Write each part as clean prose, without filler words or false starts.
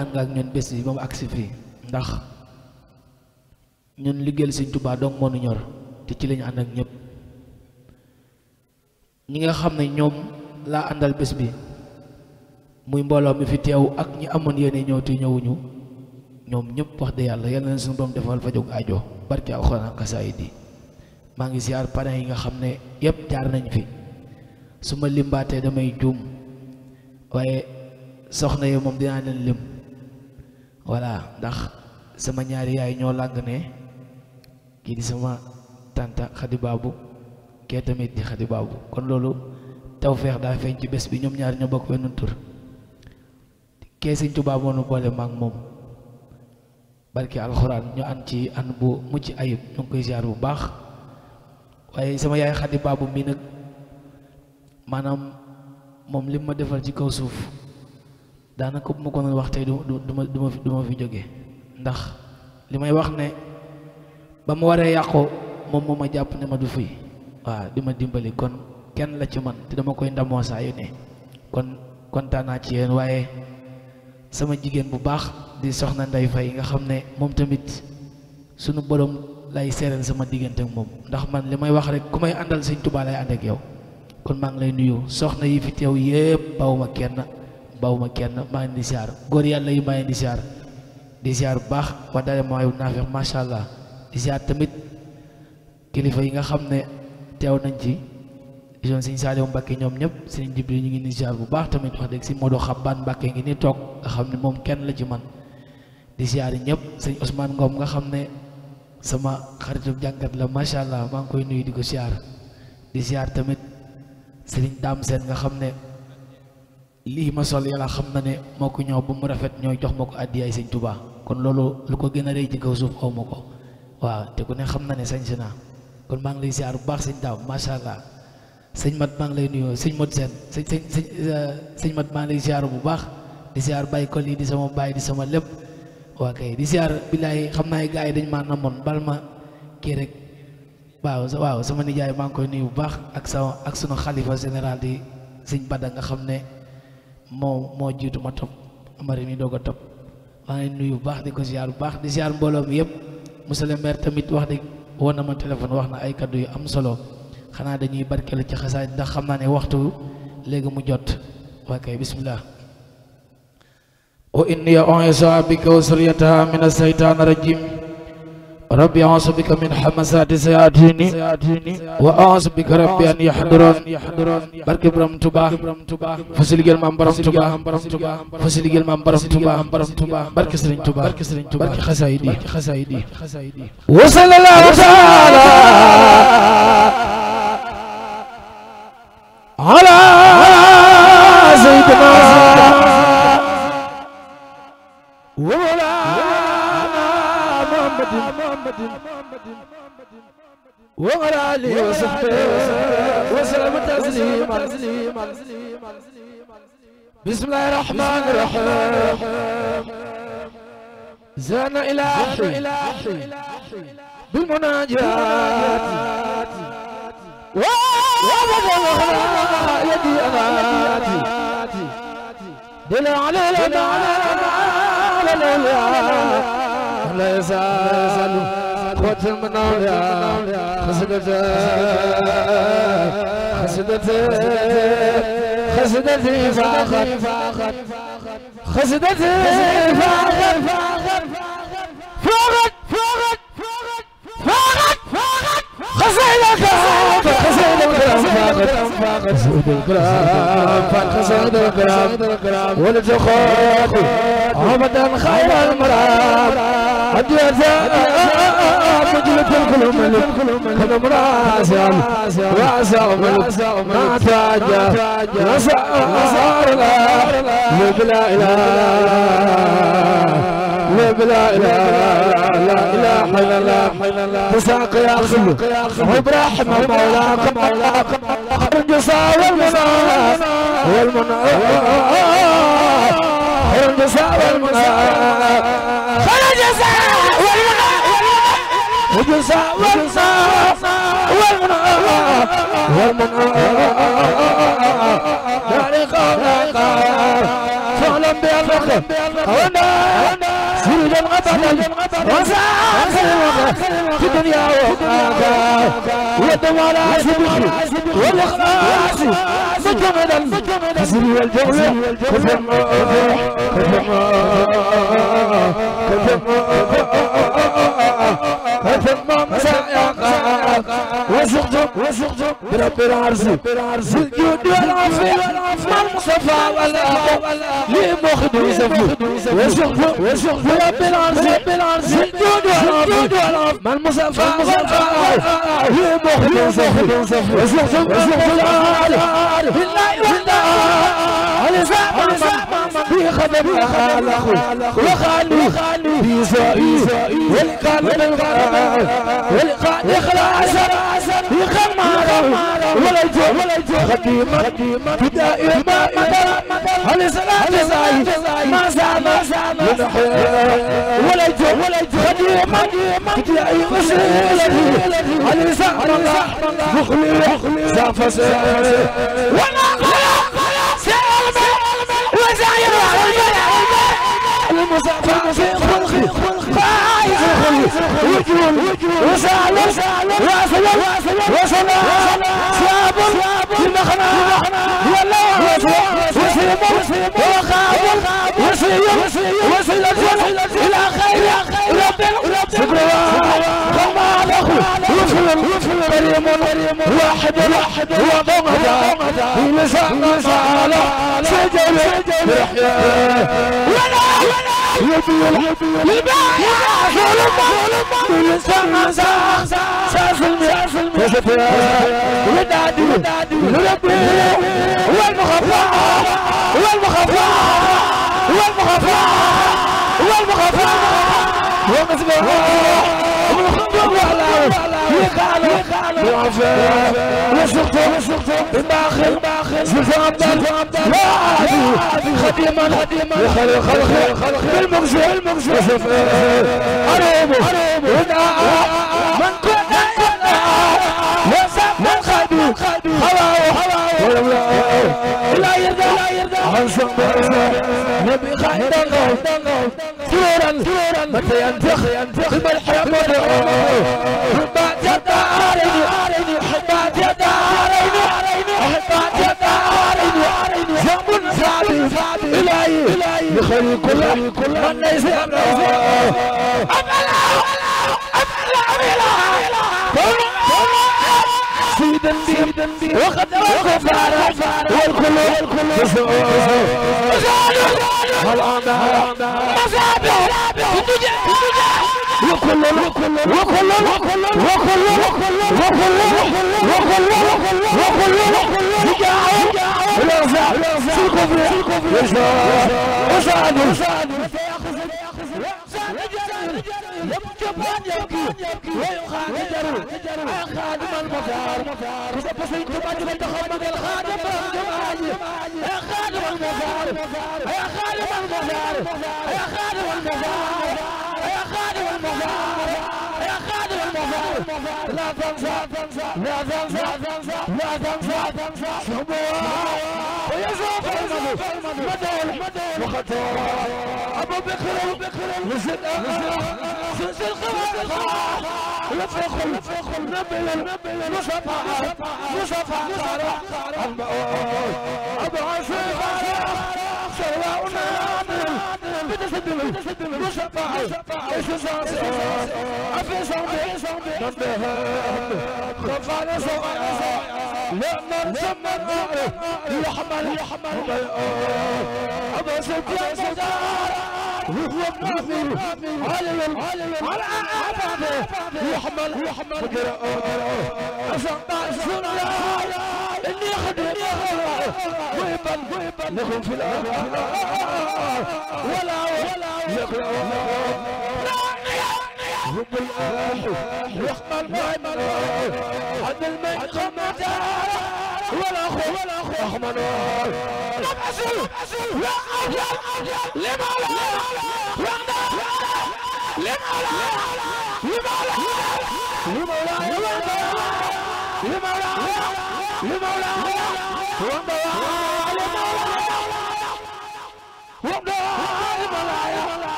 ànd ak ñun bés bi ba mu agsi fii ndax ñun liggéeyal Sëñ Tuubaa dong moo nu ñor te ci lañu ànd ak ñëpp ñi nga xam ne ñoom laa àndal bés bi muy mbooloo mi fi teew ak ñi amoon yéene ñëw te ñëwuñu ñoom ñëpp wax de yàlla yal na leen suñu doom defal fa jóg aajo barke alxuraan xasaayid yi maa ngi ziar parents yi nga xam ne yëpp jaar nañ fi su ma limbaatee damay juum waaye soxna yi moom dinaa leen lim voilà ndax sama ñaari yaay ñoo làng ne kii di sama tanta Xadi Baabu kee tamit di Xadi Baabu kon loolu tawfeex daa feeñ ci bés bi ñoom ñaar ñoo bokk wenn tur kee Sëñ Tuubaa moo nu boole maak moom barke alxuraan ñu ànd ci ànd bu mucc ayib ñu ngi koy ziar bu baax waaye sama yaay Xadi Baabu mii nag maanaam moom li ma defal ci kaw suuf daanaka bu ma ko doon wax tey du ma fi jóge ndax li may wax ne ba ma waree yàqu moom moo ma jàpp ne ma du fi waaw di ma dimbali kon kenn la ci man te dama koy ndamoo saa yu ne kon kontaan naa ci yéen waaye sama jigéen bu baax di soxna Ndey Fay nga xam ne moom tamit sunu borom lay seereel sama diggante ak moom ndax man li may wax rek ku may àndal Sëñ Tuubaa lay ànd ak yow kon maa ngi lay nuyu soxna yi fi teew yépp bawuma kenn maa ngi di siyaar góor yàlla yi maa ngi di siyaar bu baax wax dale mooy naafeex masha Allah di siyaar tamit kilifa yi nga xam ne teew nañ ci gisoon Sëñ Saaliw Mbàkke ñoom ñëpp Sëñ Jibril ñu ngi ni siyaar bu baax tamit wax dëgg si Modou Xabbaan Mbàkke ngi ni toog nga xam ne moom kenn la ci man di siyaar yi ñëpp Sëñ Ousmane Ngom nga xam ne sama xaritu jàngat la masha Allah maa ngi koy nuyu di ko siyaar di siyaar tamit Sëriñ Daam Seen nga xam ne lii ma sol yàlla xam na ne moo ko ñëw ba mu rafet ñooy jox ma ko àddiyaay Sëñ Tuubaa kon loolu lu ko gën a rëy ci kaw suuf aw ma ko waaw te ku ne xam na ne sañ si naa kon maa ngi lay siyaar bu baax Sëñ Daam masha Allah sëñ Mat maa ngi lay nuyoo sëñ Mat Seen sëñ Mat maa ngi lay siyaar bu baax di siyaar Baay Kol yi di sama baay di sama lépp waa kay di siyaar billaay xam naa gars yi dañ maa namoon bal ma kii rek waaw sama nijaay maa ngi koy nuyu bu baax ak sunu xalifa général di Sëñ Bada nga xam ne moo jiitu ma topp amari mi doog a topp maa ngi nuyu bu baax di ko ziar bu baax di ziar mbooloo mi yëpp monsieur le maire tamit wax dëgg woon na ma téléphone wax na ay kaddu yu am solo xanaa dañuy barkeelu ci xasaay ndax xam naa ne waxtu léegi mu jot waa kay bismillah wa inni u'iizuha bika wa zurriyyataha mina shaytaani rajiim rabbi a'uuzu bika min hamazaati shayaatiini wa a'uuzu bika rabbi an yahduruun barke Borom Tuubaa fasi liggéeyal Maam Borom Tuubaa fasi liggéeyal Maam Borom Tuubaa barke Sëriñ Tuubaa barke xasaayid yi wa sallallaahu ta'aala ala sayyidinaa wa وعلى آله وصحبه وسلم تسليما بسم الله الرحمن الرحيم زان إلهي بالمناجات ووضع يدي أماتي بلا على لا يزال ختم الأولياء خسدتي فاخر خسدتي فاخر خسدك خسد الكرام ولتخاف أبدا خير المرام مجلة الكل ملك كل مراسم واسع ملك ما تاجى نصار لا بلا إله بلا إله لا إله إلا الله تساق يا خل وبرحم مولاك الجزاء والمنى الجزاء والمنى والجزاء والمنى فعل borom bi yàlla أنا سيد الغبن وساخر في الدنيا وآخرة ودم على سبحي والإخلاص مجمدا كسر والجول كفم مسايا وسقط برب العرش الجود والعافية مع المصطفى والأخو لي مخدو يسفو وسقط برب العرش الجود والعافية مع المصطفى والأخو لي مخدو يسفو وسقط برب العرش بالله على زمان في خدم وخالي في سائي والقلب والقلب إخلاص يخمر ولا يجو خديمة بدائي ما على صلاة زاي ما زال ولا يجو خديمة بدائي وسيلة على زمان الله مخلي زافس ولا وزاير المصطفى في خلقي خايف وجول وسال وصل صاب المخنا والله وسيم وخاب وسيل الى خير رب سبحانه وما له وفل كريم واحد وضمد في لسان سجل يحيى يبايع ظلم ساسل ودادي ربي والمخفى ومسبح وسقط باخر سلطان خديما خلق بالمقصود أروب من كنا من خدو هواه لا يرضى عن صبر نبي خير سرورا متى ينتخ بالحب حبات يدارين حبات يدارين زمن صعب إلهي يخلي كل من ليس سيدا وقد وكفار والكل يبكي ويخادر خادم المزار بسيط تبجل تخمد الخادم يا خادم المزار يا خادم المزار يا خادم المزار يا خادم المزار يا خادم المزار لا تنسى لا تنسى شبوها ويزوف المدول وخطور أبو بكر نزل سلسل خوار لفخل نبل مصفى أبو عشيق سواء نامل بتسدل مصفى إسساس أفي صوبي نبه خفان صوبي لأمن سمن يحمل أبو سفيان سجار وهو منافر على أعفافه يحمل أسمع السنة إني خدر ويبن لكم في الأرض ولا يقرأ رب الآخر يحمل ميمن عند الميت خمتا ولا أخو أحمد نبعسل يا أجل لمالا وغدا لمالا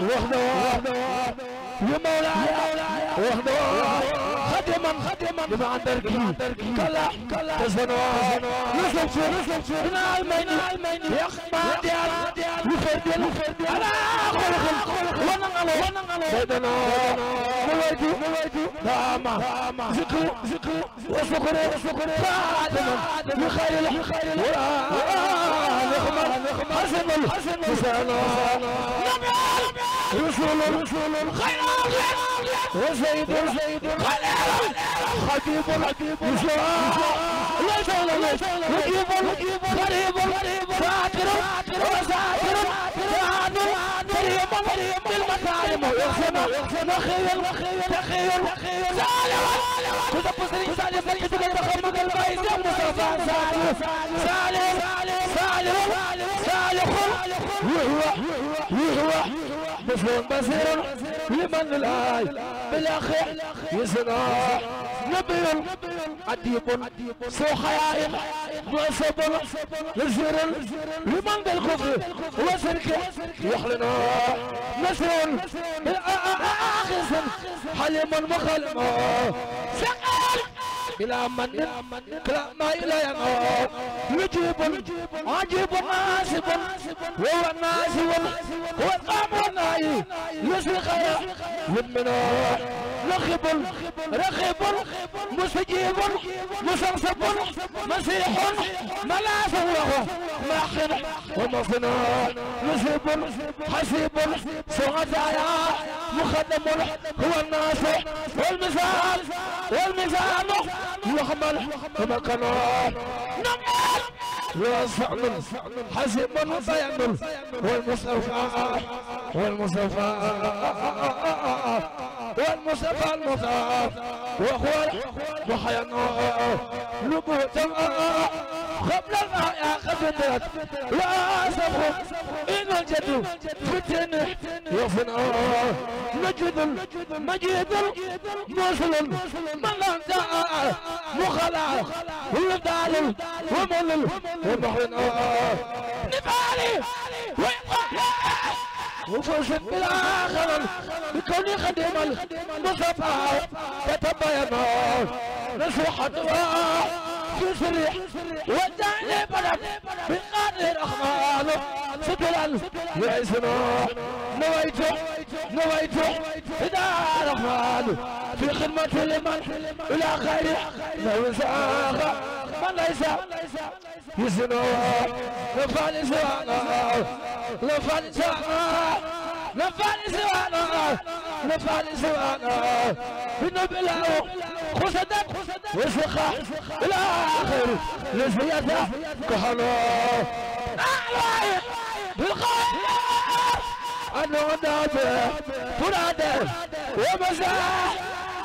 وحده لمولاي وحده خدما لما عندك كلا تزنوا نسلت من المين يخمى ديال يفردل على خلق ونغلو سيدنا مواجه داما ذكر وشكر خادما لخير حسن حسنا رسول خير وزيد خطيب ليس رقيب غريب ساتر وساتر كريم بالمكارم يخسن خير سالم كنت بصري سالم لكي تتخمق البيت يا مصطفى سالم وهو بصير لمن الآي بالأخير يسنى نبي عديب سو حياء نصب نزر لمن بالكفر وسرك يحلنا نسر آخر حليم مخلم سقال إلى من كلا ما إلى ينور يجيب عجيب ناسب هو الناسب هو القام الناي يسرق يمنا رخب مستجيب مسرسب مسيح ملاس له ماخر ومصنع نسب حسيب سعدايا مخدم هو الناس والمثال يحمل ومكانه نمال وصعل حسيب وطيعمل والمصطفى المصطفى وأخوال وحيانا نبوة قبل الماء خفتت لا سبخ إن الجد فتن يفنى مجيد موصل من لم دعا مخلع ويبدال وملل ومحرنا نفعلي وفوشت بالآخر بكوني خدم المصطفى تتبين نصيحتها في سريح وجعلي بلد بقدر الرحمن سترا يعيسنا نويت إذا الرحمن في خدمة لمن إلى خير لو ساخ من ليس يسنا نفعل سوانا بنبلاه خسدت وسخة إلى آخر لزيادة كحنا أعلى بالخير أنه نادى فرادى ومزاح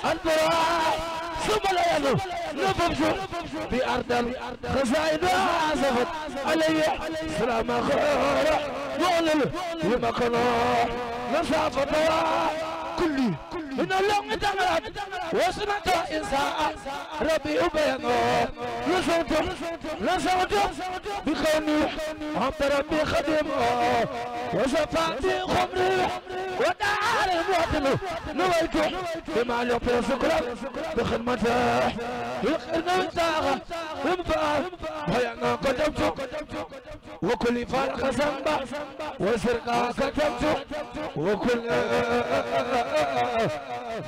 البراء ثم لا يلو نفرج بأرض خزائن عزفت علي سلام خير معلل لمكانه نصافة كلي من اللون تغرد وسمعت إنساء ربي أبينه نصوت بكوني عبد ربي خدمه وشفاعتي خمري ودار الموطن نويت بما يعطي شكرا بخدمته يخرنا الداغة ومفاق ويانا كتبت وكل فارق سنبا وسرقا كتبت وكل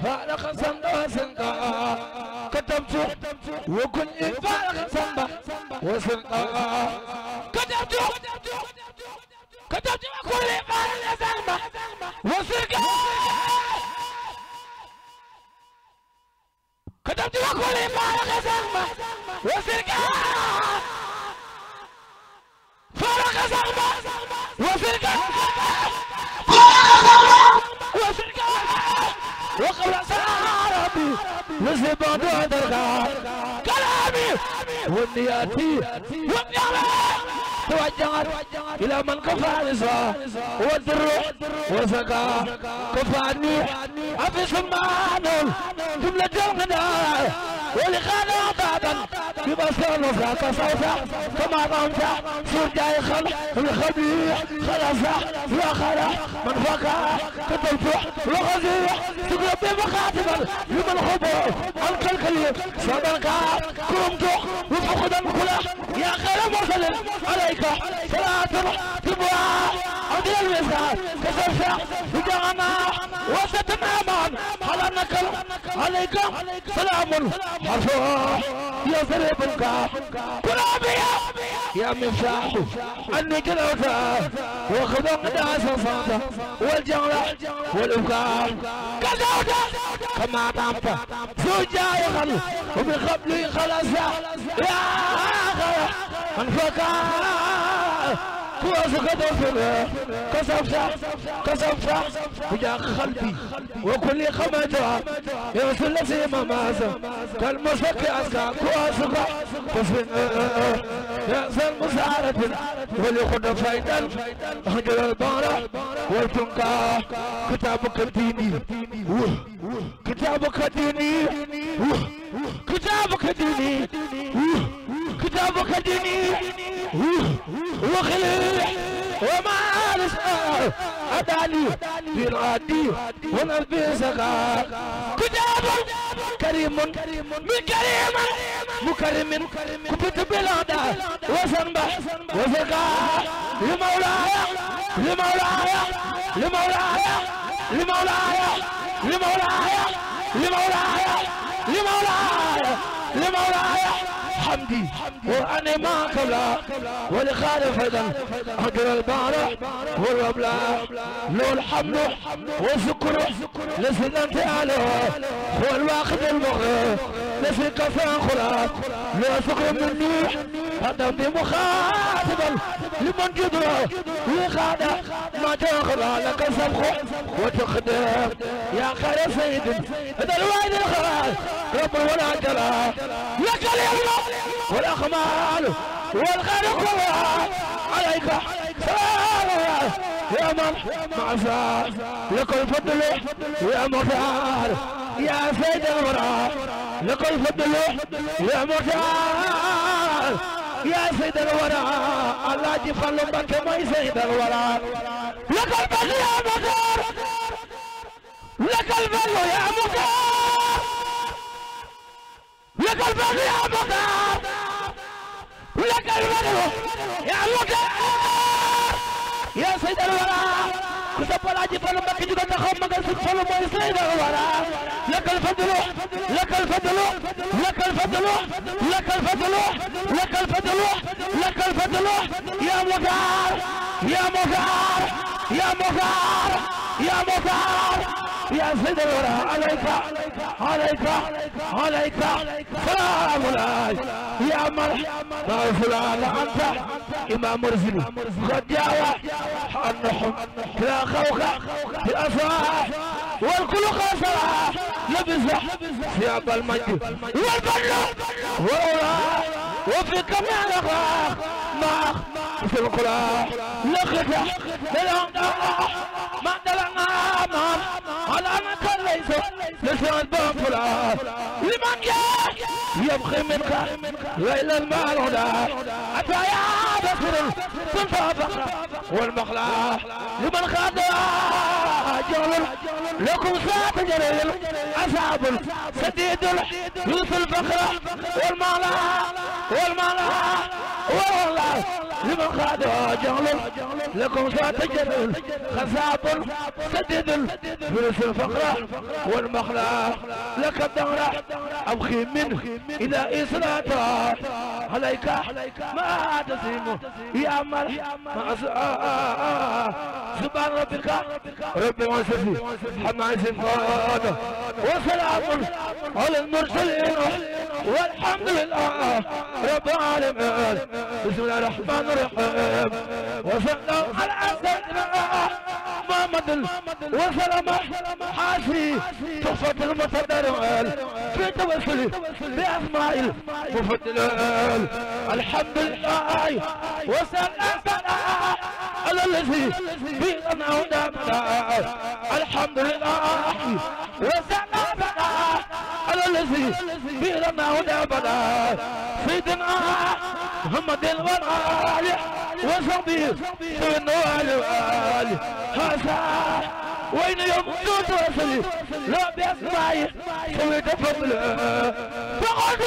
فارق سنبا كتبت وكل فارق سنبا وسرقا كتبت وكل فارق سنبا وسرقا كتبت وكل فارق سنبا وسرقا فارق سنبا وسرقا وقبل سرابي نسبة درجة كلامي ونياتي توجهت إلى من كفى نساء والدر وسكا كفاني أفي سمان جملة الغداء ولخانا باب ببصر نصاك صوتا كما قمت سرجاي الخبيح خلصا يا خلا من فكا كتبت لغزي تقرب بمخاطبا لمن خبو أنك الكليم صدنك كرمت وفقدا كلا يا خير مرسل عليك صلاة تبوى عدل المسار كسرسا وجعنا وستنا من على النكل عليك سلام مرفوع يا سريب الكاف كلابيا يا مفتاح أني كلوتا وخذوا قداس الصوت والجولة والأبكار كذوتا كما طعمت زوجا يغل ومن قبلي خلصا يا خلا انفكا كواسك دفر كسفتا وجا قلبي وكل خمجها يوصل لسيما مازا كالمسك أسكا كواسك كسفن يأسل مسارة وليخد فايدا هجر البارة والتنكا كتابك الديني كتابك الديني كتابك الديني كتابك الديني وخليح وما نسأل أداني في العادي ونلبسك كتاب كريم من كريم مكرم كبت بلادا وسنبح وزكا لمولاي لمولاي لمولاي لمولاي لمولاي لمولاي لمولاي لمولاي حمدي وأنا ما قبلا ولخالف أيضا أجر البارح والربلا لو الحمد والشكر لسن أنت عليه هو الواخد المغرب لسن كفان خلاف لو شكر مني قدمت مخاطبا لمن جدره وخاده ما تأخذ لك سبخه وتخدم يا خير سيد هذا الوعد الخير رب ولا جلال لك اليوم والأخمال والخير كله عليك سلام يا من معصار لك الفضل يا مختار يا سيد الورى لك الفضل يا مختار يا سيد الورى الله جفل بك ما سيد الورى لك الفضل يا مختار لك الفضل يا مختار لك الفضل يا مختار لك الفضل يا مختار يا سيد الورى كتب العجب فلما كنت تخم مقصد فلما سيد الورى لك الفضل لك الفضل لك الفضل لك الفضل لك الفضل لك الفضل يا مختار يا مختار يا مختار يا مختار يا سيد الورى عليك عليك عليك سلام الله يا مرحبا فلان أنت إمام مرسل قد جاء النحم لا خوخ في الأفراح والكل خسرة لبس ثياب المجد والبر والأولى وفي كم الأخلاق معك في القلاع لقيت ما دلنا أمام على أنك ليس لسان بفلا لمن جاء يبخي منك ليل المال هدى أتى يا بكر صنفا فقر والمخلاق لمن خاد جول لكم ساعة جليل أصحاب سديد يوسف الفقر والمخلاق والمخلاق والله لمن خاد جول لكم ساعة جليل خصاب سديد يوسف الفقر والمخلاق لك الدهر أبخي منه إلى إسراته عليك ما تسيمه يا مر سبحان ربك رب العزة عما يصفون وسلام على المرسلين والحمد لله رب العالمين بسم الله الرحمن الرحيم وصلى على سيدنا محمد وسلم حاسي تحفة المتدرعين في توسل بأسماء المفضلين الحمد لله وسلم على الذي بينا ودامنا الحمد لله وسلم على الذي بينا ودامنا أبدا سيدنا محمد والآل وصحبه سنوال والآل هذا وين يوم توصلي لا بأسمعي سويت فضل فقد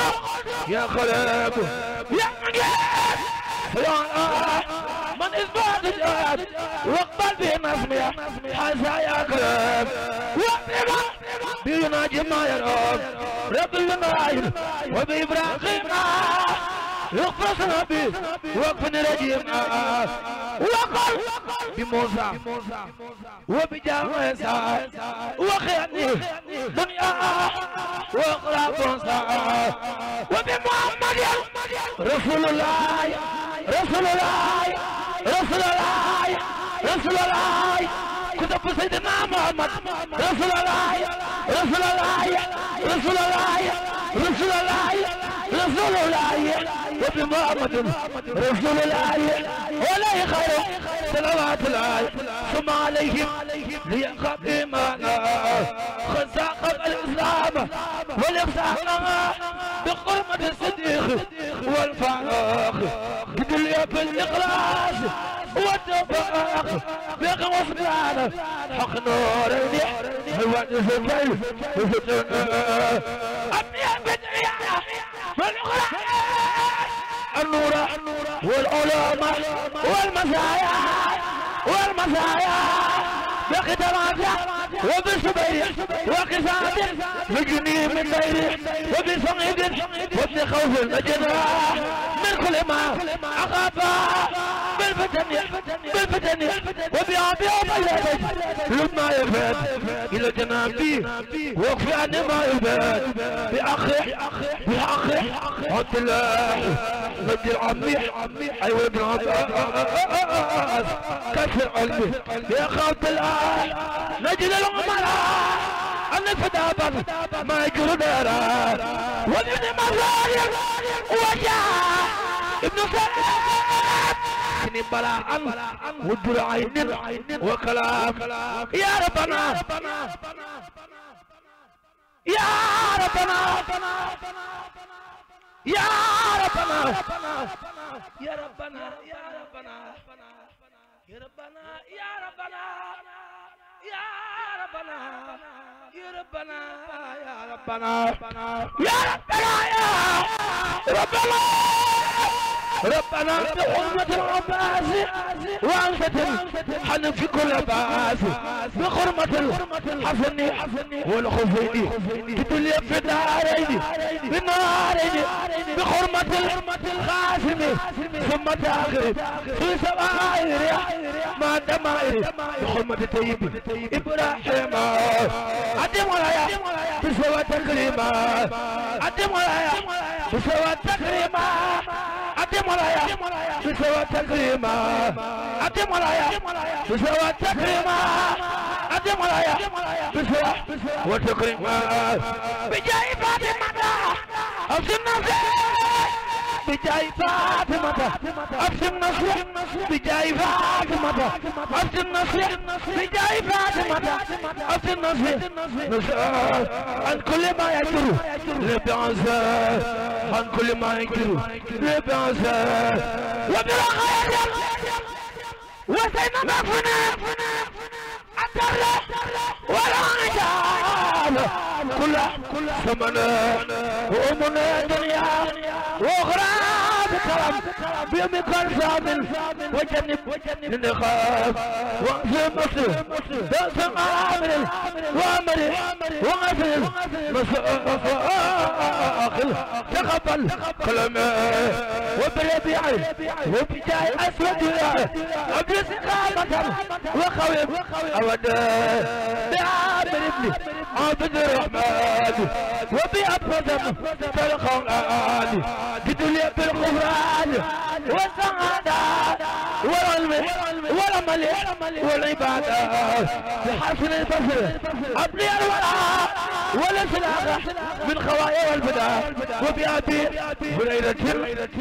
يا خلاب يا مجيب من إثبات الجهاد واقبل به نسمية هذا يا خلاب وابنما بيناجي ما يرام رب المرايل وبإبراهيم يغفصنا به وقف رجيم وقل بموسى وبجامعة وخياني دنيا وقرأ موسى وبمحمد رسول الله رسول الله رسول الله رسول الله كتب سيدنا محمد رسول الله رسول الله رسول الله رسول الله رسول الله وبمحمد رسول الله ولا خير صلوات الله ثم عليهم ليقف إيمانا خزاق الإسلام والإفساق بقرمة الصديق والفاروق بدل بالإخلاص والتوفيق بقوة سبحانه حق نور النح الوقت الكيف أبنية بدعية والأخرى النور والعلماء والمزايا والمزايا بقدرات وبالسبيل وقصاد بجني من دير وبصعيد وابن خوف الجناح من كل ما أخاف بالفتن وبعبي وبيدك لما يفات إلى جنابي وقف عن ما يفات بأخي عبد الله نجي العمي أيوة ابن عباس كسر قلبي يا عبد الله نجي للعملاء أن الفتابة ما يجر دارا وابن مزايا وجاء ابن سلام سنين بلاء ودر عين وكلام يا ربنا يا ربنا يا ربنا يا ربنا يا ربنا يا ربنا يا ربنا يا ربنا يا ربنا يا ربنا يا ربنا ربنا بحرمة العباس وأنت حن في كل باس بحرمة الحسن والخزيني تدل في دارين بالنارين بحرمة الخاسم ثم تاخر في سوائر ما دمائر بحرمة طيب إبراهيم أدم ولايا بسوى تكريما أدم ولايا بسوى تكريما أدم ولايا بسوى تكريما أدم ولايا بسوى تكريما أدم ولايا بسوى وتكريما بجاي فاطمة أبسم نفسي بجاي فاطمة أبسم نفسي بجاي فاطمة أبسم نفسي بجاي فاطمة أبسم نفسي نسأل عن كل ما يجري لبعزة عن كل ما يجري لبعزة وبالخير وسيما مفنا أدر ولا عجال كل ثمنا وأمنا دنيا وأخرى بكرم بيوم كل زامن وجنب النخاف وأنزل مسلم دأس عامل وعمل وغفل مساخل تقبل كلمة وبربيعي وبجاي أسود أبلس قامة وخوف أودا بعابر ابني عبد الرحمن وبأبردم فالقرآن بدلية بالغفران والسعادة والعلم والعمل والعبادة بحسن البصر أبلي الولاء والسلاح من خوايا والبدع وبأبي هريرة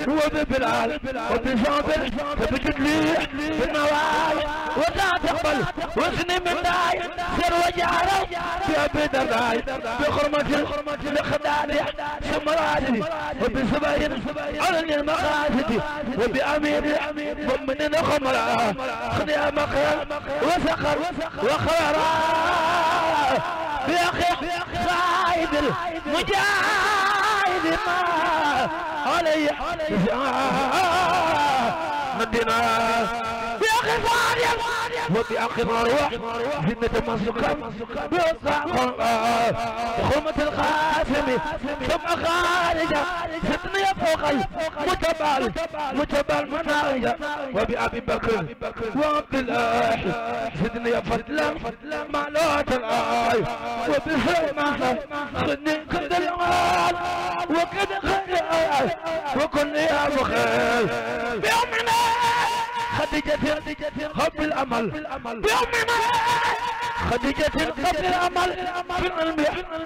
وببلال وبصابر فبجد لي بالنوايا ولا تقبل وسني من داي وجعله بأبي درداي بحرمة الخداد سمراتي وبسبعين علن المقاصد وبأمير ومن خمرا خدع مقر وسقر وخيرا بأخي خايد المجاهد ما علي مدينة بأخي فاريم وبأخي مروح زنة مسكر بأخي خرمة القاسم ثم خارجة ستني فوق متبال مناجة وبأبي بكر وعبد الله ستني فضلا معلوة الآي وبسلمان خدني كد العال وكد خير وكن يا بخير بيومنا خديجة حب الأمل بيومنا خديجة حب الأمل في العلم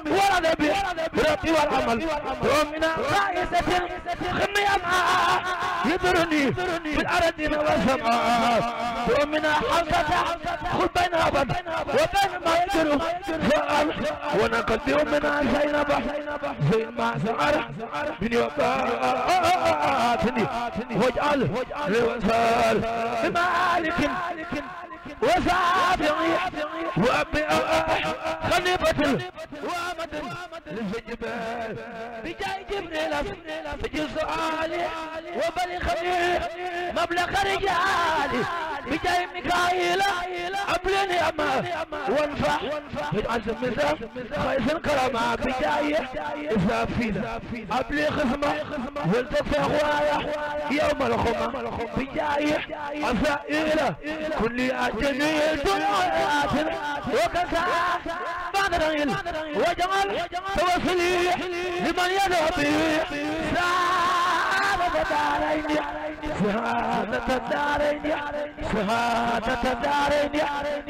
والأدب بربي والعمل بيومنا خائسة خمي أمعاء يدرني في الأرض والسماء بيومنا حلقة خذ بين أبد وبين ما يدر فأل ونقل بيومنا زينب زين ما سعر بني وفاتني واجعل لوصال بمالك وسافعي وأبي خليفة وأمد للجبال بجاي جبريل في سؤالي وبلي خليل مبلغ رجالي بجاي ميكائيل أبلني أما وانفع يجعل سمسة خيس الكرامة بجاي إسافينة أبلي خصمة والتفع غوايا يوم الخمة بجاي أسائلة كل أجنيل دنيا وكسا بعد رغيل وجمال توصلي لمن يدعو به سعادة الدارين سعادة الدارين سعادة الدارين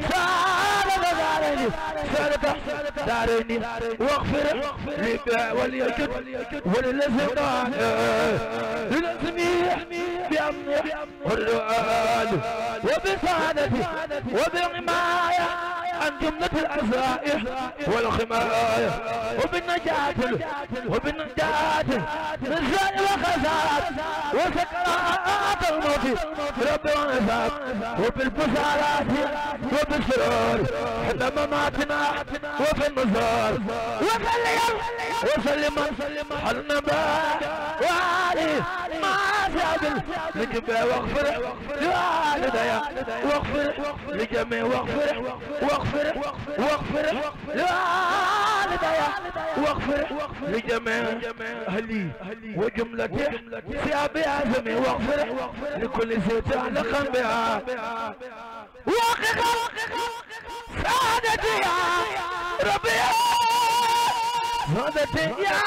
سعادة الدارين سعادة الدارين واغفر لباء وليجد وللسلطان للسميح بأمنه والرؤال وبسعادته وبالحماية عن جملة الأسائح والخماية وبالنجاة من زاد وخسارات وسكرات الموت رب ونساب وبالبشارات وبالسرور حتى مماتنا وفي النزار وسلم على النبي وعليه ما سابل لجميع واغفر لوالدي واغفر لجميع واغفر لوالدي واغفر لجميع أهلي وجملته ثيابي أعزمي واغفر لكل ست علقا بها وقق سعادتي يا ربي سعادتي يا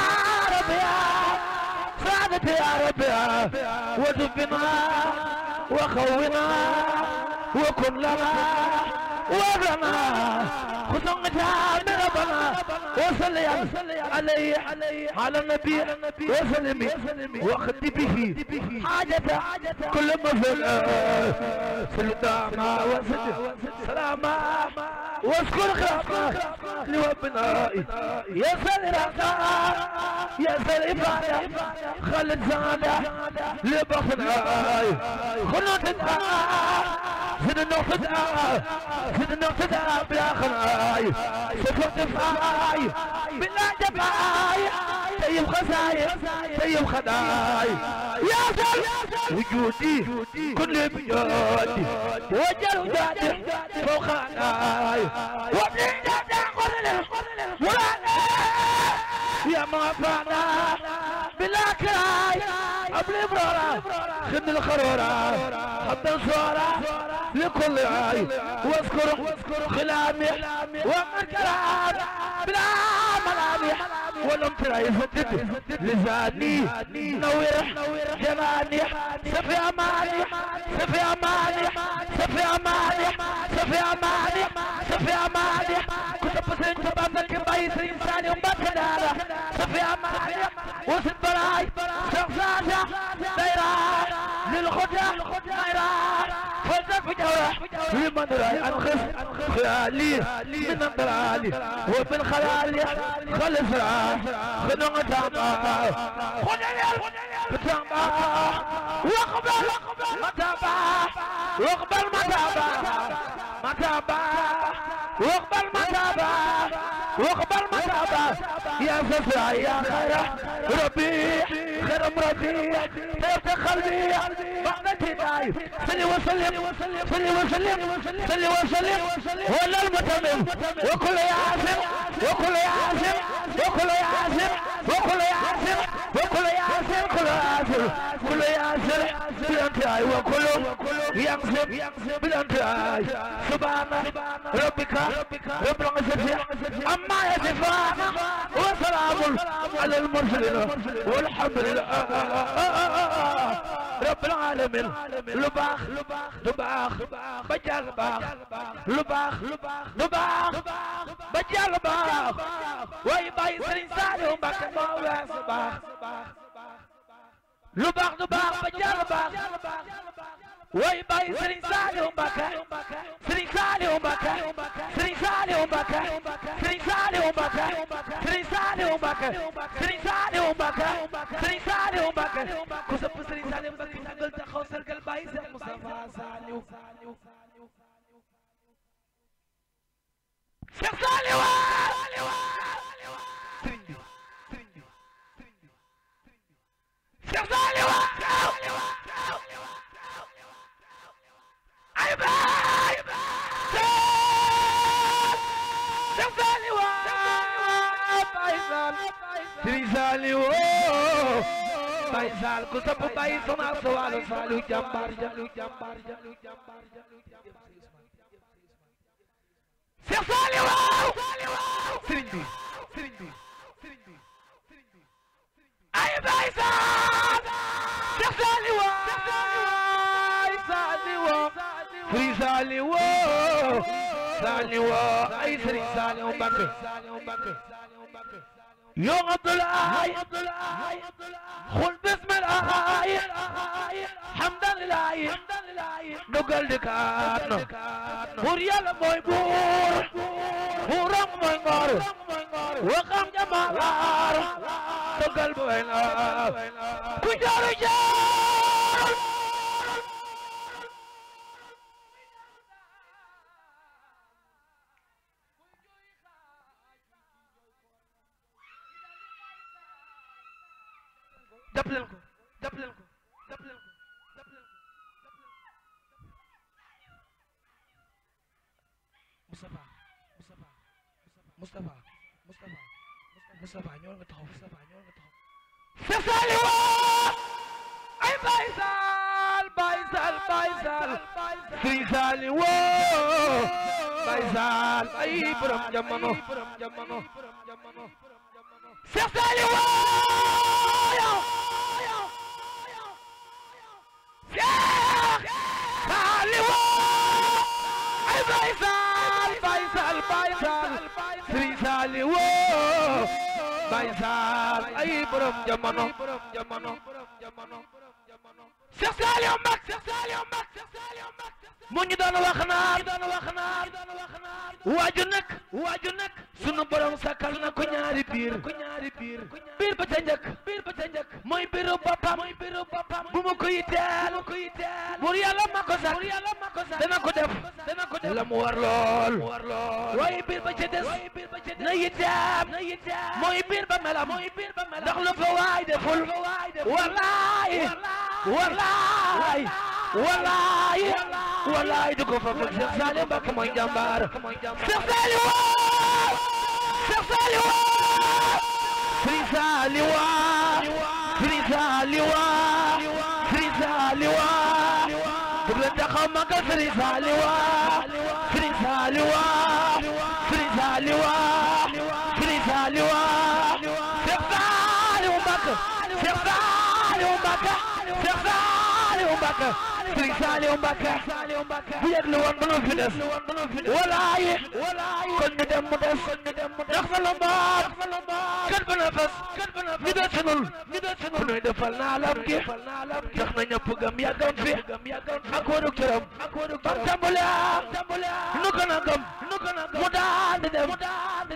ربي سعادتي يا ربي وزبنا وخونا وكن لنا وابرنا خصوصا من ربنا وصلي عليه على النبي وسلم واخذ به حاجة كل مثل سلطانا وسد سلاما واذكر خلقنا لوابنائي يا سلطانا يا سلطانا خلد زاده لبخنائي خلوتنا زد النقطة بلا خناي سفرت فاي بلا جفاي سيب خساي سيب خداي يا سل وجودي كل بيوتي وجل جادي فوق خناي وابني جادا قرن ورانا يا ما فانا بلا كراي قبل برورا خد الخرورة حتى الصورة لكل عاي واذكر خلامي ومن كلام بلا ملامح ولم ترى يفتد لساني نوير جماني سفي أماني سفي أماني سفي أماني سفي أماني سفي أماني كتب سنت بابك بايس إنساني ومبتدارة سفي أماني وسط براي شخصاتا دايرة للخدع دايرة لمن رأي أنخف خيالي من الضلال ومن خلالي خلف رأي خنوع تابا بتابا واقبل متابا واقبل متابا متابا واقبل متابا واقبل متابا يا سفرا يا خير ربي خير مربي طيبت قلبي معنتي داي صلي وسلم صلي وسلم صلي وسلم ولا المتمم وكل ياسر وكل ياسر وكل ياسر وكل ياسر وكل ياسر كل ياسر كل ياسر بلانتاي وكل ينسب بلانتاي سبحان ربك رب العزة أما يصفون وسلام على المرسلين والحمد لله رب العالمين لباخ لباخ بجال باخ لباخ لباخ بجال باخ ويباي سرين سالهم باك مولا سباخ لباخ لباخ بجال باخ ويباي سرين سالهم باك سرين سالهم باك سرين سالهم باك سرين سالهم باك سرين سالهم باك سرين سالهم باك سرين سالهم باك كسب سرين سالهم باك قلت خوسر قلبي سر مصطفى سالو شيخ سالو شيخ سالو اي باي Trisali wo Baisal ku sapu bai sona swalu salu jambar jalu jambar jalu jambar jalu Trisali wo Serindu Ay Baisal Trisali wo Trisali wo Sali wo ay Trisali wo Bakr يوم عبد الله خل بسم الله حمدا لله نقل دكاتنا وريال موي بور ورم موي غار وقام جمالار نقل بوينا كجار جار daplen ko Mustafa ñoo nga taxaw Sali wo ay Baisal Sri Sali wo Baisal ay borom jamono Sali wo Sri Sali wo Baisal ay borom jamono Cheikh Saliou Mbacké mu ñu doon wax naan waaju nag sunu borom sakkal na ko ñaari biir ba ca njëkk mooy biiru boppam bu mu ko yitteel buur yàlla ma ko sakk dana ko def la mu war lool waaye biir ba ca des na yitteem mooy biir ba melam ndax lu fa waay deful wallaay du ko fa fekk Cheikh Saliou Mbacké mooy jàmbaar Cheikh Saliou dug leen taxaw magal Serigne Saliou Cheikh Saliou Mbacké Mbacke Serigne Saliou Mbacke bu yëglu woon ba fi des walaaye kon ñu dem mu des ndax fa la mbaat kër ba na fas ñu desunul ku nuy defal naa lam gi tax na ñëpp gëm yàggam fi ak wóoru këram bam tàmbale nu ko na gëm mu daal di dem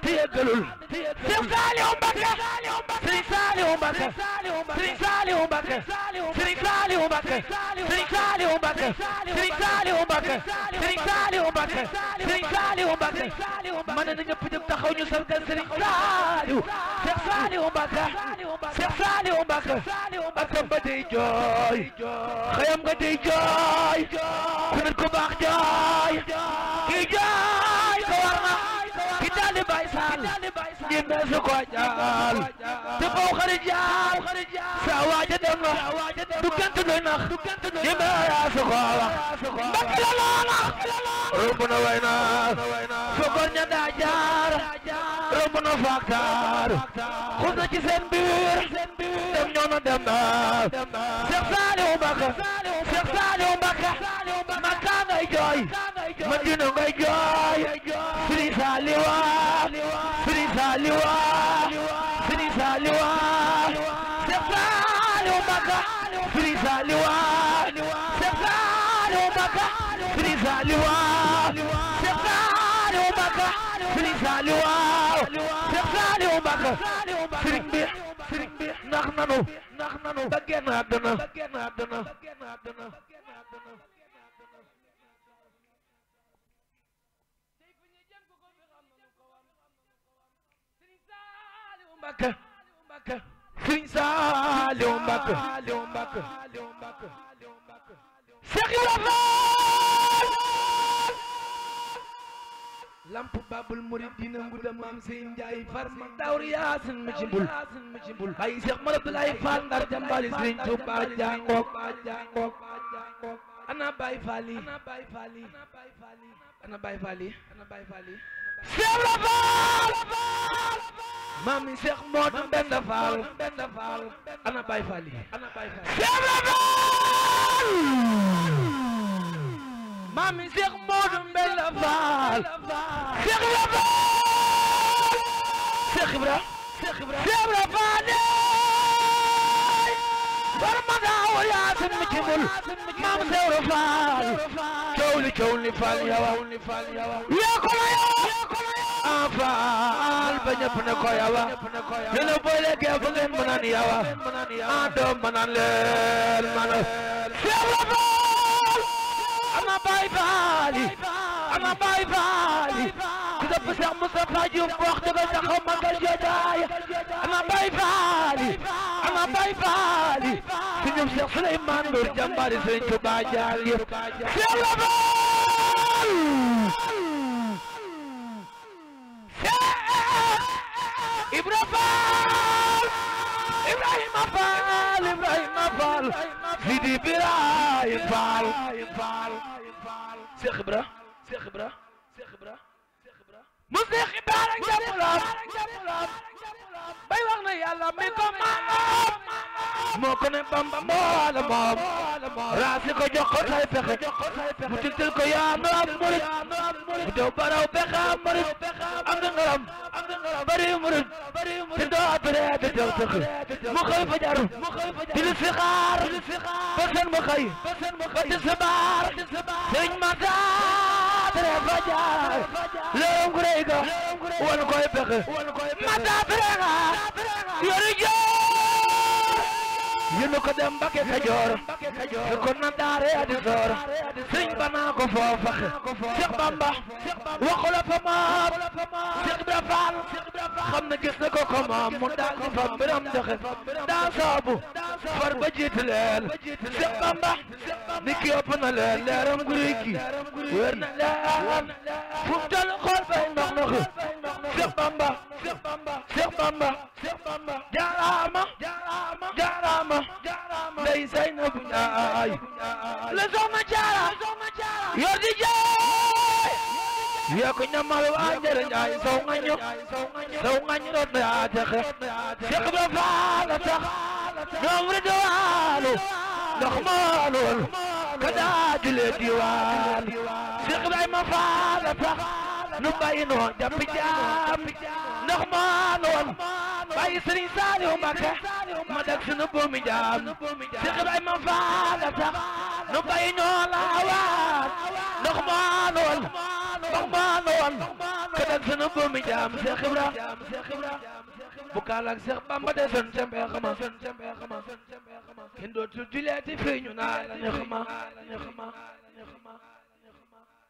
te yëggalul Serigne Saliou Mbacke Serigne Saliou Mbacke Serigne Saliou Mbacke Serigne Saliou Mbacke Serigne Saliou Mbacke Serigne Saliou Mbacke Serigne Saliou Mbacke Serigne Saliou Mbacke man na ñëpp jóg taxaw ñu sargal Serigne Saliou Cheikh Saliou Mbacke Cheikh Saliou Mbacke akam ba day jooy xëyam nga day jooy ku nit ko baax jooy kii jooy ko war na ki daal di Baye Sall ñi meesu ko jaal te faw xarit jaal sa waaja dem na du gant doy nax ñi meesu ko wax Mbacke la loola romb na way na fogoon ña daa jaar romb na faktaar xus na ci seen biir dem ñoo na dem na Cheikh Saliou Mbacke Cheikh Saliou Mbacke Makka ngay jooy Madina ngay jooy Serigne Saliou Serigne Saliou Serigne Saliou Cheikh Saliou Mbacke Serigne Saliou Cheikh Saliou Mbacke Serigne Saliou Cheikh Saliou Mbacke Serigne Saliou Cheikh Saliou Mbacke Serigne bi nax nanu ba génn àdduna Mbacke Serigne Saliou Mbacke Cheikh Ibrahima lamp babul muridina nguda maam Seyni Ndiaye farma dawri yaasin mi ci mbul ay Cheikh Mor Abdoulaye Fall Ndar jambali Serigne Touba jangok ana Baye Fall yi ana Baye Fall yi Cheikh Fall mami Cheikh Modou Mbenda Fall ana Baye Fall yi Cheikh Fall mami Cheikh Modou Mbenda Fall Cheikh Ibra Fall barma daaw yaasin mi ci mbul maam Sewro Fall coow li Fall yawa yaa ko la yawa Fall ba ñëpp ne ko yawa ñu ne boo lekkee fu ngeen mënaan yawa doom mënaan leen man Cheikh Fall ana Baye Fall ku dëpp Cheikh Moustapha Diouf wax dëgg taxaw magal jotaay ana Baye Fall si ñoom Cheikh Souleymane Ndour jàmbaari Serigne Touba jaal yëpp Cheikh Fall Ibrahima Fall Sidi Ibrahima Fall Cheikh Ibra mu Cheikh Ibra jàmbulam bay wax na yàlla mi ko maam moo ko ne Bamba moola moom raasi ko jox ko tay pexe mu tiltil ko yaanu am murid mu dew baraw pexe am murid am na ngaram bari murid te doo apre te tew tëxi mu xëy fa jaru di li si xaar ba seen mu xëy ba ti sabaar sëñ Mata tere fa jaar léew gu rëy ga wan koy pexe Mata tere nga yori joor yéen ko dem Mbacke Kajoor fi ko na daare adi soor sëñ banaa ko foofaxe Cheikh Bamba waxula fa maam Cheikh Ibra Fall xam na gis na ko moom mu daal di fa mbiram joxe daa soobu far ba jiitu leen Cheikh Bamba ni ki ëpp na leen leeram guri ki wér na leen fu mu toll xool bay ndox ndoxi Cheikh Bamba jaaraama ndey Seynabu Njaay la soxna Jaara yor di jaay yaa ko ñamal waa Njara Njaay saw ngañu doot na yaa texe Cheikh Ibra Fall tax ñoom ridwaalu نخمانون كداجل الديوان شيخ إبراهيم فال tax nu bàyyi noon jàpp jaam نخمانون bàyyi Sëriñ Saaliw Mbàkke ma dak sunu buumi jaam Cheikh Ibrahima Fall tax nu bàyyi ñoo laawaan نخمانون ka dak sunu buumi jaam Cheikh Ibra bu kaalaak Cheikh Bamba de son tembe xama kenn dootul juleeti fii ñu naa la ne xama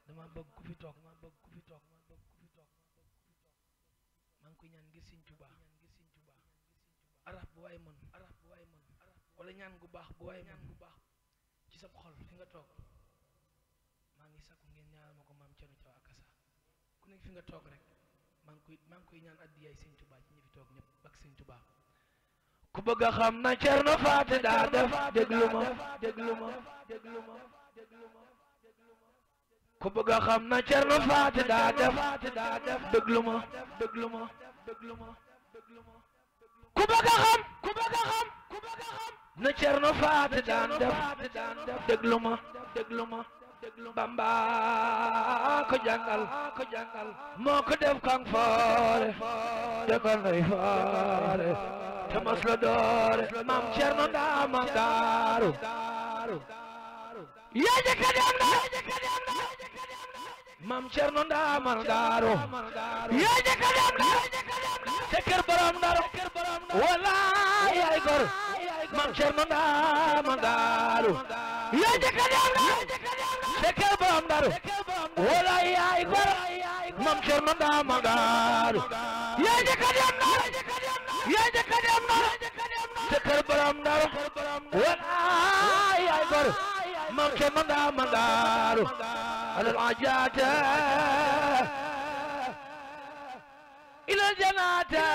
dama bëgg ku fi toog maa ngi koy ñaan ngir Sëriñ Tuubaa araf bu waay mën wala ñaan gu baax bu waay mën ci sa xol fi nga toog maa ngi sakku ngeen ñaanal ma ko maam Cerno Thiaw Akassa ku nekk fi nga toog rek maa ngi koy ñaan addiyaay Sëriñ Tuubaa ci ñi fi toog ñëpp ak Sëriñ Tuubaa ku bëgg a xam na Cerno Faati daa def déglu ma ku bëgg a xam na Cerno Faati daa def déglu ma ku bëgg a xam na Cerno Faati daan def déglu ma Bamba ko jàngal moo ko def kang foore de ko nay foore te mos la doore maam Cerno daama daaru yaa jëkka dem na maam Cerno ndaamal daaru yaa jëkka dem na te kër borom Ndar wala yaay gor maam Cerno ndaamal daaru yaa jëkka dem na te kër borom Ndar wala yaay gor maam Cerno ndaamal daaru yaa jëkka dem na te kër borom Ndar wala yaay gor maam Cerno ndaamal daaru alal ajaata ilal janaata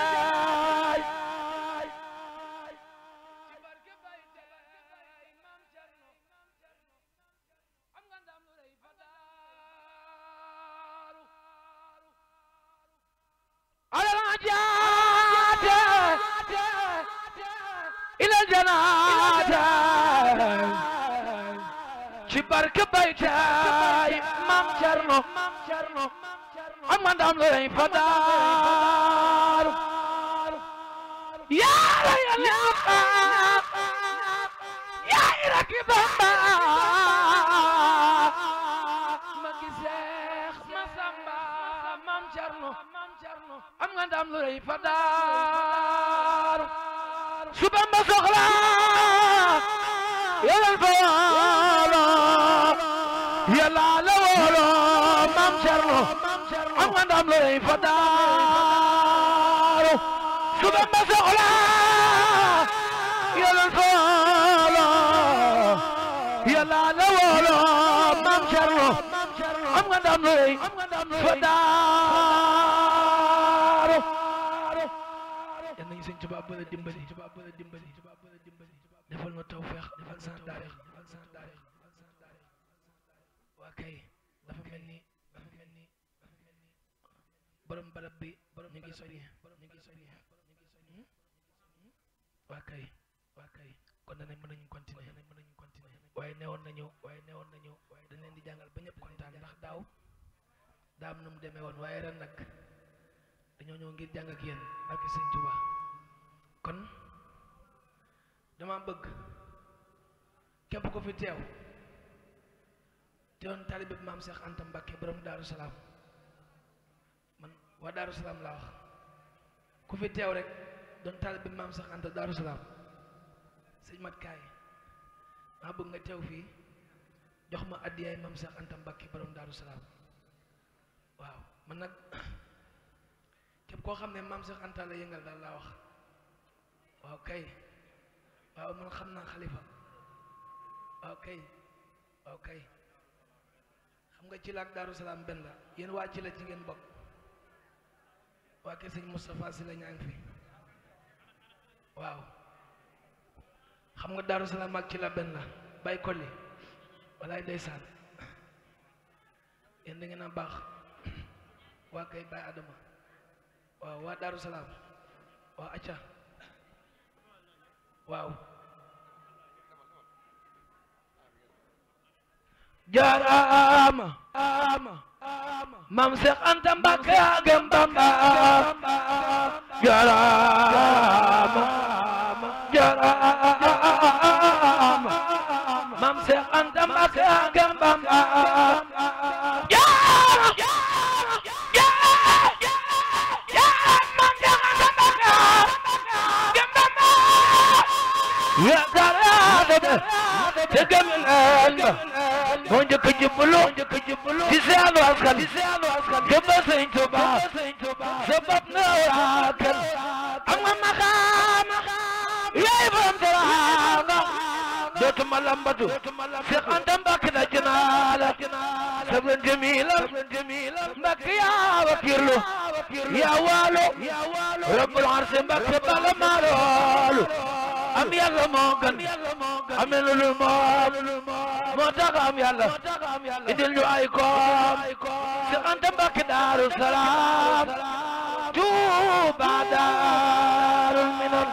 alal ajaata ilal janaata ci barke baytaay maam Cerno am nga ndam lu rëy fa daaru yaa yàlla yaa raki Bamba ma giseex ma samba maam Cerno am nga ndam lu rëy fa daaru su Bamba soxla yàlla fa yàlla la wóolo maam Cerno am nga ndam lu rëy fa daaru su Bamba soxla yàlla fa yàlla la wóolo maam Cerno am nga ndam lu rëy fa daaru yal nañu Sëñ Tuubaa bëgg a dimbali defal na tawfeex defal sa taarix waa kay dafa mel ni borom barab bi ñu ngi sori waa kay kon danañ mën nañu continuer waaye newoon nañu dañ leen di jàngal ba ñëpp kontaan ndax daam nu mu demee woon waaye ren nag dañoo ñëw ngir jàng ak yéen ak Sëñ Tuubaa kon dama bëgg képp ko fi teew te doon taalibe maam Cheikh Anta Mbacké borom Daaru Salaam man waa Daaru Salaam laa wax ku fi teew rek doon taalibe maam Cheikh Anta Daaru Salaam sëñ Mat Kaay maa bëgg nga teew fii jox ma addiyaay maam Cheikh Anta Mbacké borom Daaru Salaam waaw man nag képp koo xam ne maam Cheikh Anta la yëngal daal laa wax waaw kay waaw man xam naa xalifa waaw kay xam nga ci la ak Daaru Salaam benn la yéen waa ci la ci ngeen bokk waa kay sëñ Moustapha si la ñaa ngi fi waaw xam nga Daaru Salaam ak ci la benn la bay kolli walaay ndeysaan yéen da ngeen a baax waa kay bay Adama waaw waa Daaru Salaam waaw acca waaw jaaraama Maam Seex Anta Mbàkke yaa gëm Bamba jaaraama Maam Seex Anta Mbàkke yaa gëm Bamba te gëmul ba moo njëkk a jublu ci seenu askan gëmba Sëñ Tuuba sa bopp na waakan am nga maqaama yaay borom teraanga dootuma lambatu Seex Anta Mbàkke na jinaala sabran jamiila Mbàkke yaa wakiirlu yaa waalo rabbul arsi Mbàkke bala maaloolu am yàlla moo gën amee lu dul moom moo tax am yàlla indil ñu ay koom Seex Anta Mbàkke Daaru Salaam Tuuba Daarul Minan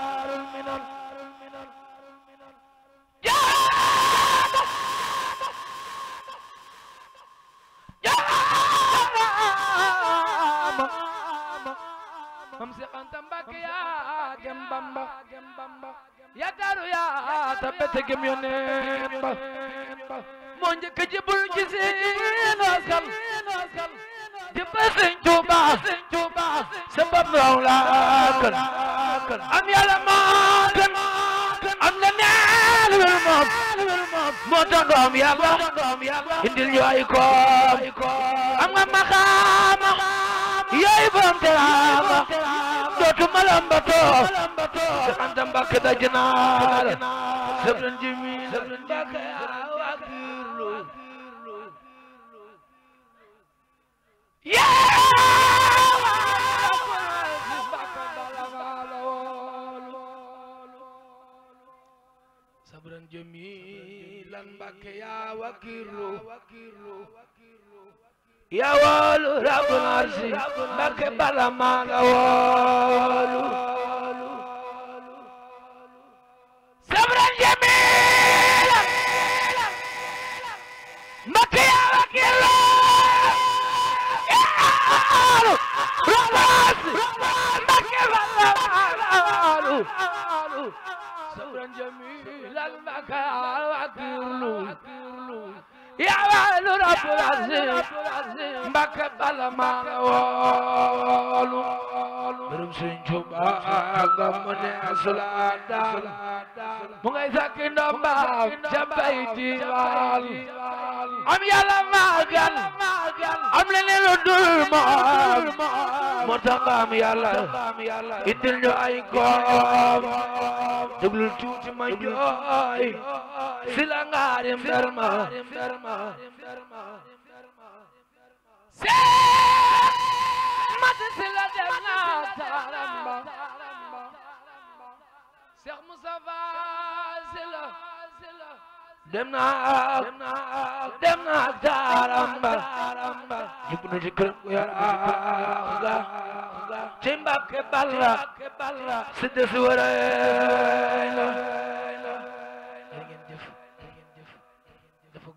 Maam Seex Anta Mbàkke yaa gëm Bamba yaa daaru yaa tabbate gëm Yonent ba moo njëkk a jébbalu ci seen askan jëbba Sëñ Tuuba sa bopp raw laa kan am yàlla moo kan am la neel wel moom moo tax nga am yàlla indil ñu ay koom am nga maqaama yaay borom teraanga dootuma lambatoo Seex Anta Mbàkke daj naa la sabran jamiila Mbàkke yaa wakiirlu sabran jamiila Mbàkke yaa wakiirlu yaa walu rabbul arsi Mbàkke bala maa la walu sabran jamiila Mbàkke yaa wakiirlu yaa walu rabbul arsi Mbàkke bala maa la walu sabran jamiila Mbàkke yaa wakiirlu yaa walu rabbul arsi Mbàkke bala maa la woolu mbirum Sëñ Tuuba nga mu ne asula daal mu ngay sakki ndomba ca bay diwaal am yàlla maagal am leneen lu dul moom moo tax nga am yàlla indil ñu ay koom déglul tuuti ma jooy si la ngaarim darma Seex la dem na Taramba Seex Mustafa Sila dem na Taramba yóbbu na ci kër gu yaraax ga ci Mbàkke Balla si des waray la ngeen jëf dafa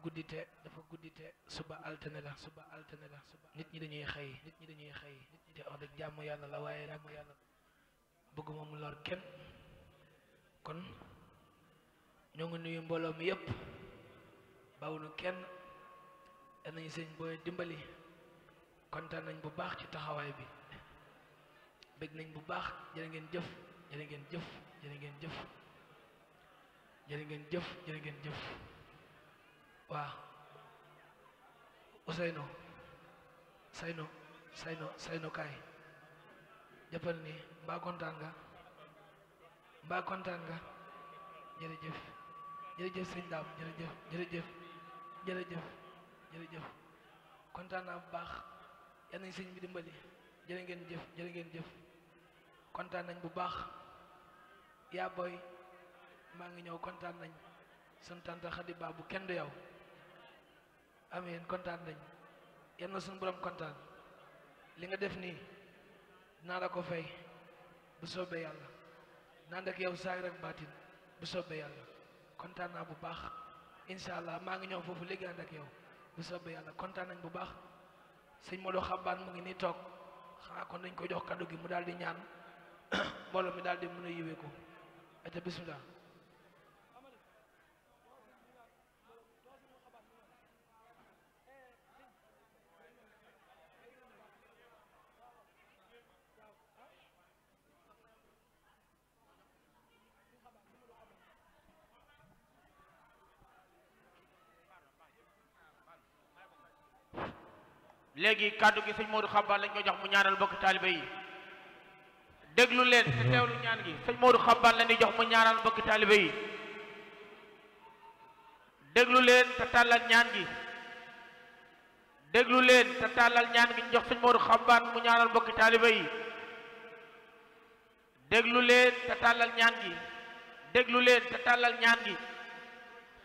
guddite suba altine la nit ñi dañuy xëy te wax dëgg jàmm yàlla la waaye nag bëgguma mu lor kenn kon ñoo ngi nuyu mbooloo mi yëpp bawuñu kenn danañ sëñ booy dimbali kontaan nañ bu baax ci taxawaay bi bëgg nañ bu baax jërë ngeen jëf waaw Ousseynou Sayno kaay jàppal ni mbaa kontaan nga jërëjëf sëñ Daam jërëjëf kontaan naa bu baax yal nañ sëñ bi dimbali jërë ngeen jëf kontaan nañ bu baax yaa booy maa ngi ñëw kontaan nañ sun tante Xadi Ba bu kenn du yow amiin kontaan nañ yal na suñu borom kontaan li nga def nii naa la ko fay bu soobee yàlla naan ak yow saay rek baatin bu soobee yàlla kontaan naa bu baax incha allah maa ngi ñëw foofu léegi ànd ak yow bu soobee yàlla kontaan nañ bu baax sëñ Modou Xabaan mu ngi nii toog xanaa kon dañ koy jox kaddu gi mu daal di ñaan mbooloo mi daal di mën a yiwee ko aca bismillah. léegi kàddu gi sëñ Modou Xabaan lañ ko jox mu ñaanal bokk taalibe yi déglu leen te teewlu ñaan gi sëñ Modou Xabaan lañ di jox mu ñaanal bokk taalibe yi déglu leen te tàllal ñaan gi déglu leen te tàllal ñaan gi ñu jox sëñ Modou Xabaan mu ñaanal bokk taalibe yi déglu leen te tàllal ñaan gi déglu leen te tàllal ñaan gi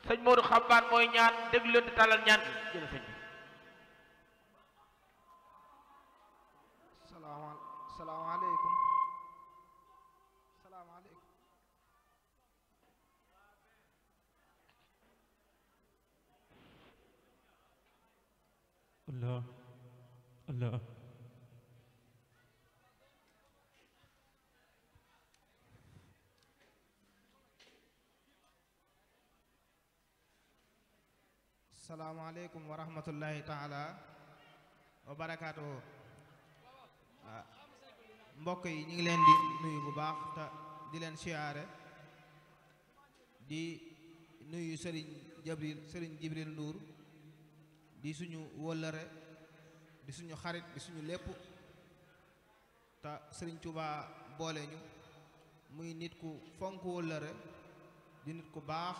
sëñ Modou Xabaan mooy ñaan déglu leen te tàllal ñaan gi jël sëñ bi. salaamaaleykum salaamaaleykum Allah Allah salaamaaleykum wa rahmatullahi taala wa barakaatuhu. mbokk yi ñu ngi leen di nuyu bu baax te di leen siyaare di nuyu sëriñ Jibril Ndour di suñu wóllëre di suñu xarit di suñu lépp te sëriñ Tuubaa boole ñu muy nit ku fonk wóllëre di nit ku baax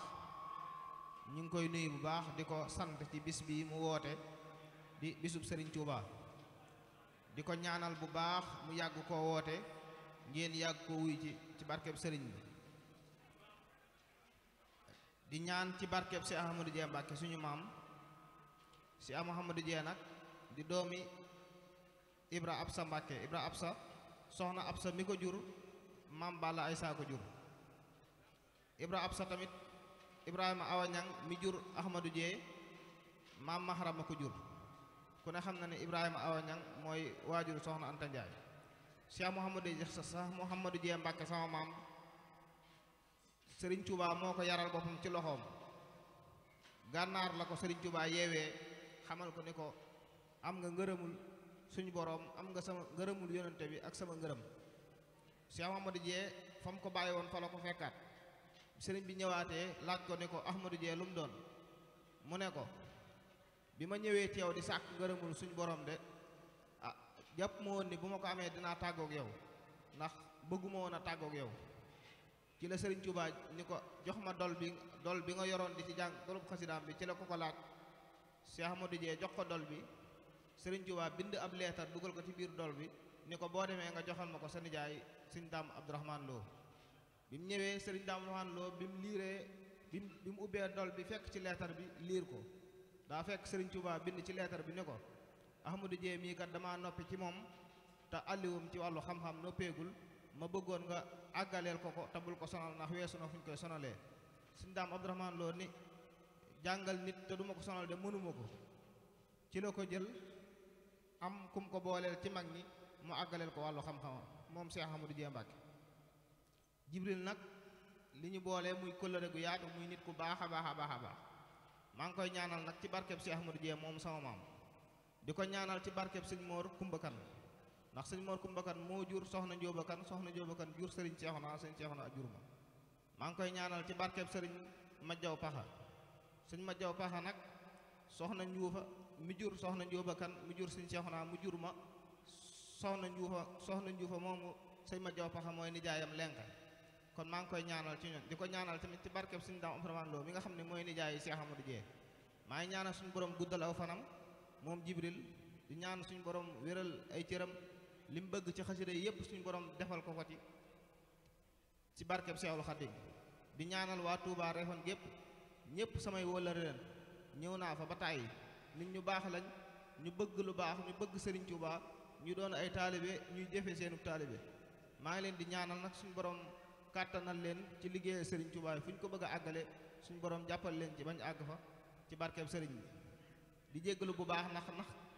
ñu ngi koy nuyu bu baax di ko sant ci bis bi mu woote di bisub sëriñ Tuubaa di ko ñaanal bu baax mu yàgg koo woote ngeen yàgg ko wuy ci barkeb sëriñ bi di ñaan ci barkeb si Ahmadou Dieng Mbàkke suñu maam si Ahmadou Dieng nag di doomi Ibra Absa Mbàkke Ibra Absa soxna Absa mi ko jur maam Balla Aysa ko jur Ibra Absa tamit Ibrahima Awañang mi jur Ahmadou Dieng maam Mahrama ko jur ku ne xam na ne Ibrahima Awañang mooy waajur soxna Anta Ndiaye Cheikh Mouhamadou Dieng Mbàkke sama maam Serigne Touba moo ko yaral boppam ci loxoom gànnaar la ko Serigne Touba yeewee xamal ko ni ko am nga ngërëmul suñu boroom am nga sama ngërëmul yonente bi ak sama ngërëm Cheikh Mouhamadou Dieng fa mu ko bàyyi woon fa la ko fekkaat Serigne bi ñëwaatee laaj ko ni ko Ahmadou Dieng lu mu doon mu ne ko bi ma ñëwee ci yow di sàkk ngërëmul suñu borom de jàpp ma woon ni bu ma ko amee dinaa tàggoog yow ndax bëgguma woon a tàggoog yow ci la Serigne Touba ni ko jox ma dol bi nga yoroon di ci jàng dolub xasidaam bi ci la ko laaj Cheikh Ahmadou Dieng jox ko dol bi Serigne Touba bind ab leetar dugal ko ci biir dol bi ni ko boo demee nga joxal ma ko sa nijaay Serigne Dame Abdourahmane Lo bi mu ñëwee Serigne Dame Abdourahmane Lo bi mu liiree bi mu ubbee dol bi fekk ci leetar bi liir ko daa fekk Serigne Touba bind ci leetar bi ni ko Ahmadou Dieng mii kat damaa noppi ci moom te alliwum ci wàllu xam-xam noppeegul ma bëggoon nga àggaleel ko tabul ko sonal ndax weesu na fu ñu koy sonalee Serigne Dame Abdourahmane Lo ni jàngal nit te duma ko sonal de mënuma ko ci la ko jël am kum ko booleel ci mag ñi mu àggaleel ko wàllu xam-xamam moom Cheikh Ahmadou Dieng Mbàkke Jibril nag li ñu boolee muy kóllëre gu yaatu muy nit ku baax a baax a baax a baax maa ngi koy ñaanal nag ci barkeb Cheikh Ahmadou Dieng moom sama maam di ko ñaanal ci barkeb sëñ Mor Kumbakan ndax sëñ Mor Kumbakan moo jur soxna Njóobakan soxna Njóobakan jur sëriñ Seexuna sëñ Seexuna jur ma maa ngi koy ñaanal ci barkeb sëriñ Majjaw Paxa sëñ Majjaw Paxa nag soxna Njuufa mi jur soxna Njóobakan mi jur sëñ Seexuna mu jur ma soxna Njuufa moomu sëñ Majjaw Paxa mooy nijaayam lenka kon maa ngi koy ñaanal ci ñun di ko ñaanal tamit ci barkeb sëñ Dame Abdourahmane Lo mi nga xam ne mooy nijaayi Cheikh Ahmadou Dieng maa ngi ñaanal suñu borom guddal aw fanam moom Jibril di ñaan suñu borom wéral ay cëram li mu bëgg ci xasida yi yépp suñu borom defal ko ci barkeb Seexul Xadiim di ñaanal waa Touba Refane gépp ñépp samay wóllëre leen ñëw naa fa ba tàyyi nit ñu baax lañ ñu bëgg lu baax ñu bëgg Serigne Touba ñu doon ay taalibe ñuy jëfe seenu taalibe maa ngi leen di ñaanal nag suñu borom kàttanal leen ci liggéeyal Serigne Touba fu ñu ko bëgg a àggale suñu borom jàppal leen ci bañ àgg fa ci barkeeb Serigne bi di jéggalu bu baax ndax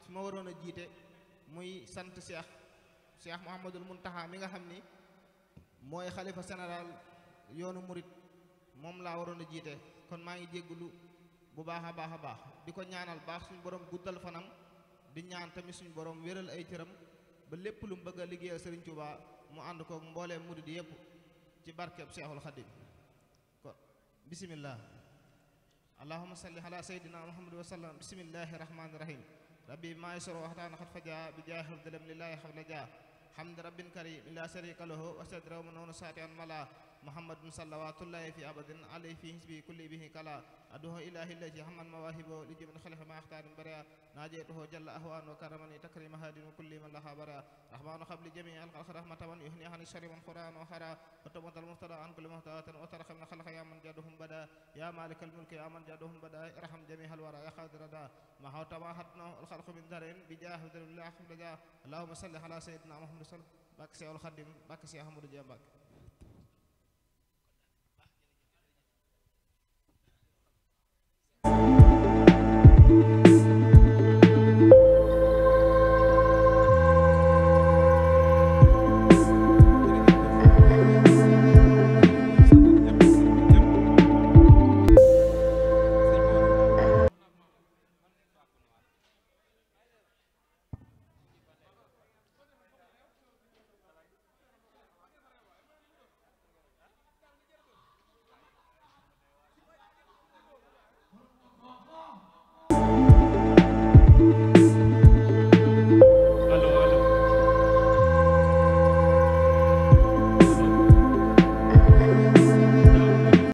fi ma waroon a jiite muy sant Cheikh Mouhamadul Muntaxa mi nga xam ni mooy xalifa général yoonu murit moom laa waroon a jiite kon maa ngi jéggalu bu baax a baax a baax di ko ñaanal baax suñu borom guddal fanam di ñaan tamit suñu borom wéral ay cëram ba lépp lu mu bëgg a liggéeyal Serigne Touba mu ànd koog mbooleem murid yépp ci barkeb Cheikhul Khadim kon bismillah allahumma salli ala sayyidina muhammad wa sallam bismillahi rahmani rahim rabbi ma yasru waxtaan xat faja bi jaahil dalam lillahi xawla ja hamd rabbin karim la sharika lahu wa sadra wa noonu saati an mala muhammadun salawatullahi fi abadin alayhi fi hisbi kulli bihi kala aduhu ilahi allati hamman mawahibo li jimin khalifa ma akhtarin bara najaytuhu jalla ahwan wa karamani takrima hadin wa kulli man laha bara rahmanu qabli jami' al-khalq rahmatan yuhni an sharri man quran wa khara wa tabatal muftada an kulli muhtadatin wa tarhamna khalqa ya man jaduhum bada ya malikal mulki ya man jaduhum bada irham jami' al-wara ya qadir da ma haw tabahatna al-khalq min darin bi jahdillahi hamdaja allahumma salli ala sayyidina muhammad sallallahu bak Cheikhul Khadim bak Cheikh Ahmadou Dia Mbacke